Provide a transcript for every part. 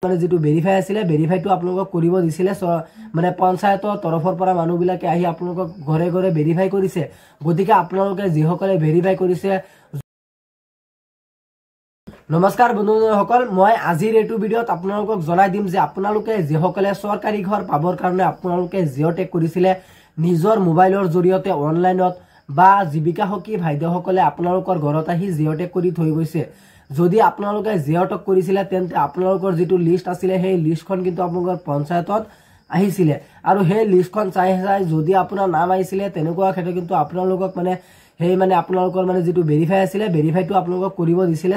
মানে যিটো ভেৰিফাই আছিলে, ভেৰিফাইটো আপোনালোকক কৰিব দিছিলে, মানে পঞ্চায়তৰ তৰফৰ পৰা মানুহবিলাকে আহি আপোনালোকক ঘৰে ঘৰে ভেৰিফাই কৰিছে। গতিকে আপোনালোকে যিসকলে ভেৰিফাই কৰিছে, নমস্কাৰ বন্ধুসকল, মই আজিৰ এইটো ভিডিঅ'ত আপোনালোকক জনাই দিম যে আপোনালোকে যিসকলে চৰকাৰী ঘৰ পাবৰ কাৰণে আপোনালোকে জিঅ' টেগ কৰিছিলে নিজৰ মোবাইলৰ জৰিয়তে অনলাইনত, বা জীৱিকা সখী ভাইদেউসকলে আপোনালোকৰ ঘৰত আহি জিঅ' টেগ কৰি থৈ গৈছে, যদি আপোনালোকে জিঅ' টেগ কৰিছিলে তেন্তে আপোনালোকৰ যিটো লিষ্ট আছিলে সেই লিষ্টখন কিন্তু আপোনালোকৰ পঞ্চায়তত আহিছিলে, আৰু সেই লিষ্টখন চাই চাই যদি আপোনাৰ নাম আহিছিলে তেনেকুৱা ক্ষেত্ৰত কিন্তু আপোনালোকক মানে সেই মানে আপোনালোকৰ মানে যিটো ভেৰিফাই আছিলে, ভেৰিফাইটো আপোনালোকক কৰিব দিছিলে,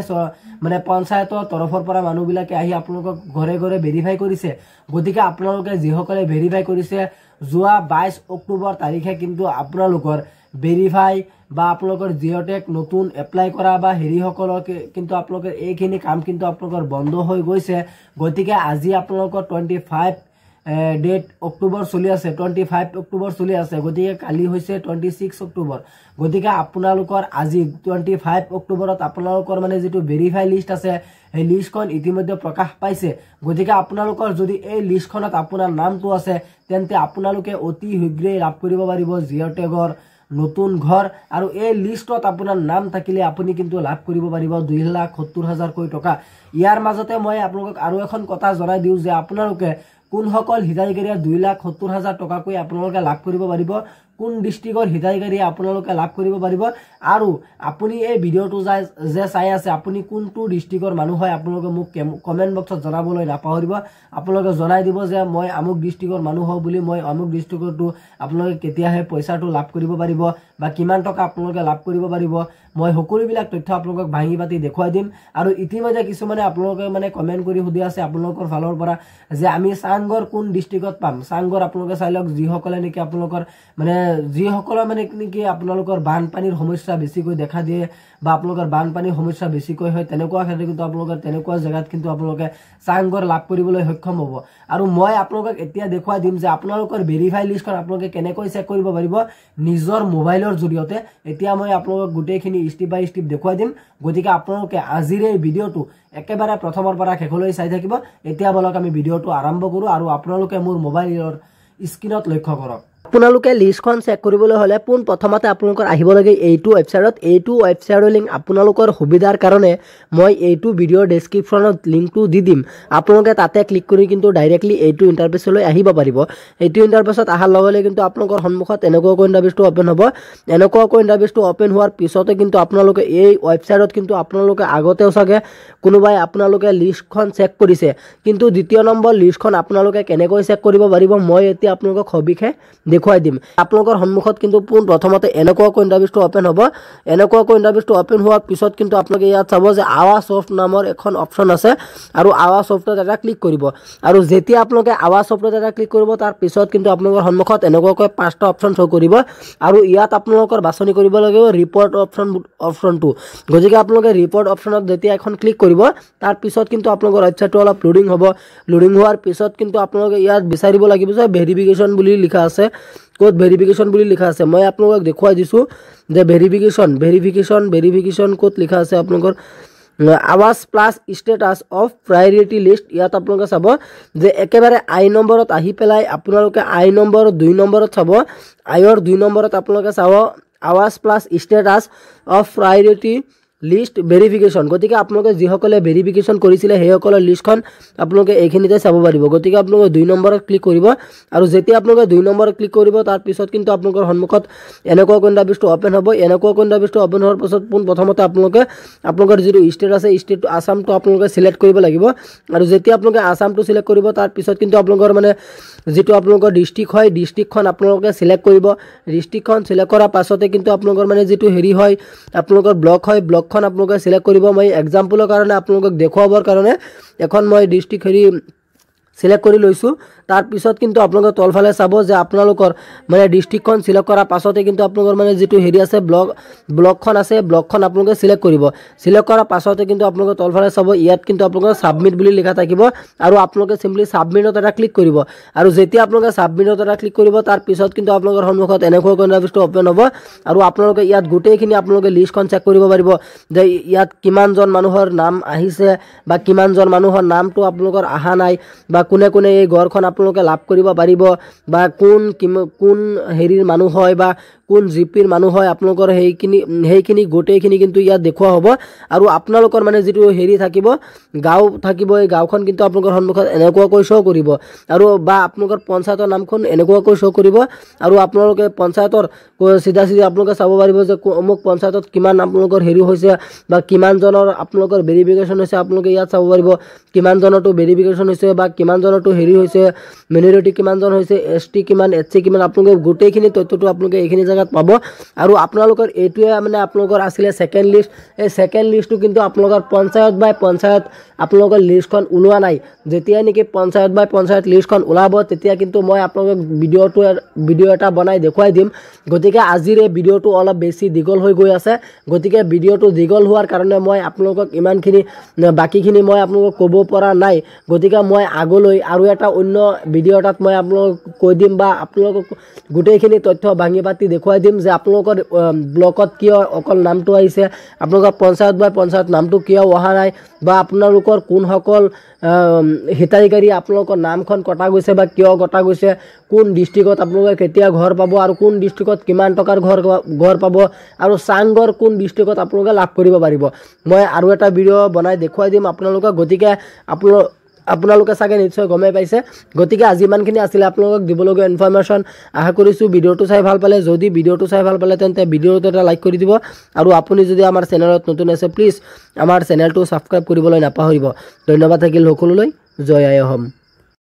মানে পঞ্চায়তৰ তৰফৰ পৰা মানুহবিলাকে আহি আপোনালোকক ঘৰে ঘৰে ভেৰিফাই কৰিছে। গতিকে আপোনালোকে যিসকলে ভেৰিফাই কৰিছে, যোৱা 22 অক্টোবৰ তাৰিখে কিন্তু আপোনালোকৰ ভেৰিফাই বা আপোনালোকৰ জিঅ' টেগ নতুন এপ্লাই কৰা বা হেৰিসকলক কিন্তু আপোনালোকৰ এইখিনি কাম কিন্তু আপোনালোকৰ বন্ধ হৈ গৈছে। গতিকে আজি আপোনালোকৰ 25 ডেট অক্টোবৰ চলি আছে, 25 অক্টোবৰ চলি আছে, গতিকে কালি হৈছে 26 অক্টোবৰ। গতিকে আপোনালোকৰ আজি 25 অক্টোবৰত আপোনালোকৰ মানে যিটো ভেৰিফাই লিষ্ট আছে সেই লিষ্টখন ইতিমধ্যে প্ৰকাশ পাইছে। গতিকে আপোনালোকৰ যদি এই লিষ্টখনত আপোনাৰ নামটো আছে তেন্তে আপোনালোকে অতি শীঘ্ৰেই লাভ কৰিব পাৰিব জিঅ' টেগৰ নতুন ঘৰ, আৰু এই লিষ্টত আপোনাৰ নাম থাকিলে আপুনি কিন্তু লাভ কৰিব পাৰিব 2,70,000কৈ টকা। ইয়াৰ মাজতে মই আপোনালোকক আৰু এখন কথা জনাই দিওঁ যে আপোনালোকে কোনসকল হিতাধিকাৰীয়ে 2,70,000 টকাকৈ আপোনালোকে লাভ কৰিব পাৰিব, কোন ডিষ্ট্ৰিক্টৰ হিতাধিকাৰীয়ে আপোনালোকে লাভ কৰিব পাৰিব, আৰু আপুনি এই ভিডিঅ'টো যে চাই আছে আপুনি কোনটো ডিষ্ট্ৰিক্টৰ মানুহ হয় আপোনালোকে মোক কমেণ্ট বক্সত জনাবলৈ নাপাহৰিব। আপোনালোকে জনাই দিব যে মই আমুক ডিষ্ট্ৰিক্টৰ মানুহ হওঁ বুলি, মই আমুক ডিষ্ট্ৰিক্টৰটো আপোনালোকে কেতিয়াহে পইচাটো লাভ কৰিব পাৰিব বা কিমান টকা আপোনালোকে লাভ কৰিব পাৰিব, মই সকলোবিলাক তথ্য আপোনালোকক ভাঙি পাতি দেখুৱাই দিম। আৰু ইতিমধ্যে কিছুমানে আপোনালোকে মানে কমেণ্ট কৰি সুধি আছে আপোনালোকৰ ফালৰ পৰা যে আমি চাংঘৰ কোন ডিষ্ট্ৰিক্টত পাম। চাংঘৰ আপোনালোকে চাই লওক, যিসকলে নেকি আপোনালোকৰ মানে যিসকলৰ মানে নেকি আপোনালোকৰ বানপানীৰ সমস্যা বেছিকৈ দেখা দিয়ে বা আপোনালোকৰ বানপানীৰ সমস্যা বেছিকৈ হয় তেনেকুৱা ক্ষেত্ৰত কিন্তু আপোনালোকৰ তেনেকুৱা জেগাত কিন্তু আপোনালোকে চাংঘৰ লাভ কৰিবলৈ সক্ষম হ'ব। আৰু মই আপোনালোকক এতিয়া দেখুৱাই দিম যে আপোনালোকৰ ভেৰিফাই লিষ্টখন আপোনালোকে কেনেকৈ চেক কৰিব পাৰিব নিজৰ মোবাইলৰ জৰিয়তে। এতিয়া মই আপোনালোকক গোটেইখিনি ষ্টেপ বাই ষ্টেপ দেখুৱাই দিম। গতিকে আপোনালোকে আজিৰ এই ভিডিঅ'টো একেবাৰে প্ৰথমৰ পৰা শেষলৈ চাই থাকিব। এতিয়া বলক আমি ভিডিঅ'টো আৰম্ভ কৰোঁ, আৰু আপোনালোকে মোৰ মোবাইলৰ স্ক্ৰীণত লক্ষ্য কৰক। আপোনালোকে লিষ্টখন চেক কৰিবলৈ হ'লে পোনপ্ৰথমতে আপোনালোকৰ আহিব লাগে এইটো ৱেবছাইটত। এইটো ৱেবছাইটৰ লিংক আপোনালোকৰ সুবিধাৰ কাৰণে মই এইটো ভিডিঅ'ৰ ডেছক্ৰিপশ্যনত লিংকটো দি দিম, আপোনালোকে তাতে ক্লিক কৰি কিন্তু ডাইৰেক্টলি এইটো ইণ্টাৰফেচলৈ আহিব পাৰিব। এইটো ইণ্টাৰফেচত অহাৰ লগে লগে কিন্তু আপোনালোকৰ সন্মুখত এনেকুৱাকৈ ইণ্টাৰফেচটো অ'পেন হ'ব। এনেকুৱাকৈ ইণ্টাৰফেচটো অ'পেন হোৱাৰ পিছতে কিন্তু আপোনালোকে এই ৱেবছাইটত কিন্তু আপোনালোকে আগতেও চাগে কোনোবাই আপোনালোকে লিষ্টখন চেক কৰিছে, কিন্তু দ্বিতীয় নম্বৰ লিষ্টখন আপোনালোকে কেনেকৈ চেক কৰিব পাৰিব মই এতিয়া আপোনালোকক সবিশেষ দেখুৱাই দিম। আপোনালোকৰ সন্মুখত কিন্তু পোন প্ৰথমতে এনেকুৱাকৈ ইণ্টাৰফেচটো অ'পেন হ'ব। এনেকুৱাকৈ ইণ্টাৰফেচটো অ'পেন হোৱাৰ পিছত কিন্তু আপোনালোকে ইয়াত চাব যে আৱাস ছফ্ট নামৰ এখন অপশ্যন আছে, আৰু আৱাস ছফ্টত এটা ক্লিক কৰিব। আৰু যেতিয়া আপোনালোকে আৱাস ছফ্টত এটা ক্লিক কৰিব তাৰ পিছত কিন্তু আপোনালোকৰ সন্মুখত এনেকুৱাকৈ 5টা অপশ্যন শ্ব' কৰিব, আৰু ইয়াত আপোনালোকৰ বাছনি কৰিব লাগিব ৰিপৰ্ট অপশ্যনটো। গতিকে আপোনালোকে ৰিপৰ্ট অপশ্যনত যেতিয়া এখন ক্লিক কৰিব তাৰ পিছত কিন্তু আপোনালোকৰ ৱেবছাইটটো অলপ লোডিং হ'ব। লোডিং হোৱাৰ পিছত কিন্তু আপোনালোকে ইয়াত বিচাৰিব লাগিব যে ভেৰিফিকেশ্যন বুলি লিখা আছে, ক'ত ভেৰিফিকেশ্যন বুলি লিখা আছে মই আপোনালোকক দেখুৱাই দিছোঁ যে ভেৰিফিকেশ্যন ভেৰিফিকেশ্যন ভেৰিফিকেশ্যন ক'ত লিখা আছে আপোনালোকৰ Awas plus status of priority list. ইয়াত আপোনালোকে চাব যে একেবাৰে আই নম্বৰত আহি পেলাই আপোনালোকে আই নম্বৰ 2 নম্বৰত চাব, আইৰ 2 নম্বৰত আপোনালোকে চাব Awas plus status of priority list verification. গতিকে আপোনালোকে যিসকলে ভেৰিফিকেশ্যন কৰিছিলে সেইসকলৰ লিষ্টখন আপোনালোকে এইখিনিতে চাব পাৰিব। গতিকে আপোনালোকে 2 নম্বৰত ক্লিক কৰিব, আৰু যেতিয়া আপোনালোকে 2 নম্বৰত ক্লিক কৰিব তাৰ পিছত কিন্তু আপোনালোকৰ সন্মুখত এনেকুৱাকৈ ইণ্টাৰফেচটো অ'পেন হ'ব। এনেকুৱাকৈ ইণ্টাৰফেচটো অ'পেন হোৱাৰ পাছত পোনপ্ৰথমতে আপোনালোকে আপোনালোকৰ যিটো ষ্টেট আছে ষ্টেটটো আছামটো আপোনালোকে চিলেক্ট কৰিব লাগিব। আৰু যেতিয়া আপোনালোকে আছামটো চিলেক্ট কৰিব তাৰ পিছত কিন্তু আপোনালোকৰ মানে যিটো আপোনালোকৰ ডিষ্ট্ৰিক্ট হয় ডিষ্ট্ৰিক্টখন আপোনালোকে চিলেক্ট কৰিব। ডিষ্ট্ৰিক্টখন চিলেক্ট কৰাৰ পাছতে কিন্তু আপোনালোকৰ মানে যিটো হেৰি হয় আপোনালোকৰ ব্লক হয় ব্লকখন আপোনালোকে চিলেক্ট কৰিব। মই এক্সাম্পলৰ কাৰণে আপোনালোকক দেখুৱাবৰ কাৰণে এখন মই ডিষ্ট্ৰিক্ট হেৰি চিলেক্ট কৰি লৈছোঁ। তাৰপিছত কিন্তু আপোনালোকে তলফালে চাব যে আপোনালোকৰ মানে ডিষ্ট্ৰিক্টখন চিলেক্ট কৰাৰ পাছতে কিন্তু আপোনালোকৰ মানে যিটো হেৰি আছে ব্লকখন আছে, ব্লকখন আপোনালোকে চিলেক্ট কৰিব। চিলেক্ট কৰাৰ পাছতে কিন্তু আপোনালোকে তলফালে চাব ইয়াত কিন্তু আপোনালোকৰ ছাবমিট বুলি লিখা থাকিব আৰু আপোনালোকে চিম্পলি ছাবমিটত এটা ক্লিক কৰিব। আৰু যেতিয়া আপোনালোকে ছাবমিটত এটা ক্লিক কৰিব তাৰ পিছত কিন্তু আপোনালোকৰ সন্মুখত এনেকুৱাকৈ ইণ্টাৰফেচটো অ'পেন হ'ব আৰু আপোনালোকে ইয়াত গোটেইখিনি আপোনালোকে লিষ্টখন চেক কৰিব পাৰিব যে ইয়াত কিমানজন মানুহৰ নাম আহিছে বা কিমানজন মানুহৰ নামটো আপোনালোকৰ অহা নাই বা কোনে কোনে এই ঘৰখন আপোনালোকে লাভ কৰিব পাৰিব বা কোন কোন হেৰিৰ মানুহ হয় বা কোন জি পিৰ মানুহ হয়, আপোনালোকৰ সেইখিনি গোটেইখিনি কিন্তু ইয়াত দেখুওৱা হ'ব। আৰু আপোনালোকৰ মানে যিটো হেৰি থাকিব, গাঁও থাকিব, এই গাঁওখন কিন্তু আপোনালোকৰ সন্মুখত এনেকুৱাকৈ শ্ব' কৰিব আৰু বা আপোনালোকৰ পঞ্চায়তৰ নামখন এনেকুৱাকৈ শ্ব' কৰিব। আৰু আপোনালোকে পঞ্চায়তৰ চিধা চিধি আপোনালোকে চাব পাৰিব যে অমুক পঞ্চায়তত কিমান আপোনালোকৰ হেৰি হৈছে বা কিমানজনৰ আপোনালোকৰ ভেৰিফিকেশ্যন হৈছে। আপোনালোকে ইয়াত চাব পাৰিব কিমানজনৰটো ভেৰিফিকেশ্যন হৈছে বা কিমানজনৰটো হেৰি হৈছে, মিনৰিটি কিমানজন হৈছে, এছ টি কিমান, এছ চি কিমান, আপোনালোকে গোটেইখিনি তথ্যটো আপোনালোকে এইখিনি জেগাত পাব। আৰু আপোনালোকৰ এইটোৱে মানে আপোনালোকৰ আছিলে ছেকেণ্ড লিষ্ট। এই ছেকেণ্ড লিষ্টটো কিন্তু আপোনালোকৰ পঞ্চায়ত বাই পঞ্চায়ত আপোনালোকৰ লিষ্টখন ওলোৱা নাই। যেতিয়াই নেকি পঞ্চায়ত বাই পঞ্চায়ত লিষ্টখন ওলাব তেতিয়া কিন্তু মই আপোনালোকক ভিডিঅ' এটা বনাই দেখুৱাই দিম। গতিকে আজিৰ এই ভিডিঅ'টো অলপ বেছি দীঘল হৈ গৈ আছে, গতিকে ভিডিঅ'টো দীঘল হোৱাৰ কাৰণে মই আপোনালোকক ইমানখিনি বাকীখিনি মই আপোনালোকক ক'ব পৰা নাই। গতিকে মই আগলৈ আৰু এটা অন্য ভিডিঅ' এটাত মই আপোনালোকক কৈ দিম বা আপোনালোকক গোটেইখিনি তথ্য ভাঙি পাতি দেখুৱাই দিম যে আপোনালোকৰ ব্লকত কিয় অকল নামটো আহিছে, আপোনালোকৰ পঞ্চায়ত বাই পঞ্চায়ত নামটো কিয় অহা নাই বা আপোনালোকৰ কোনসকল হিতাধিকাৰী আপোনালোকৰ নামখন কটা গৈছে বা কিয় কটা গৈছে, কোন ডিষ্ট্ৰিক্টত আপোনালোকে কেতিয়া ঘৰ পাব আৰু কোন ডিষ্ট্ৰিক্টত কিমান টকাৰ ঘৰ পাব আৰু চাংঘৰ কোন ডিষ্ট্ৰিক্টত আপোনালোকে লাভ কৰিব পাৰিব। মই আৰু এটা ভিডিঅ' বনাই দেখুৱাই দিম আপোনালোকক। গতিকে আপোনালোকে চাগে নিশ্চয় গমেই পাইছে। গতিকে আজি ইমানখিনি আছিলে আপোনালোকক দিবলগীয়া ইনফৰমেশ্যন। আশা কৰিছোঁ ভিডিঅ'টো চাই ভাল পালে। যদি ভিডিঅ'টো চাই ভাল পালে তেন্তে ভিডিঅ'টো এটা লাইক কৰি দিব আৰু আপুনি যদি আমাৰ চেনেলত নতুন আছে প্লিজ আমাৰ চেনেলটো ছাবস্ক্ৰাইব কৰিবলৈ নাপাহৰিব। ধন্যবাদ থাকিল সকলোলৈ। জয় আই অসম।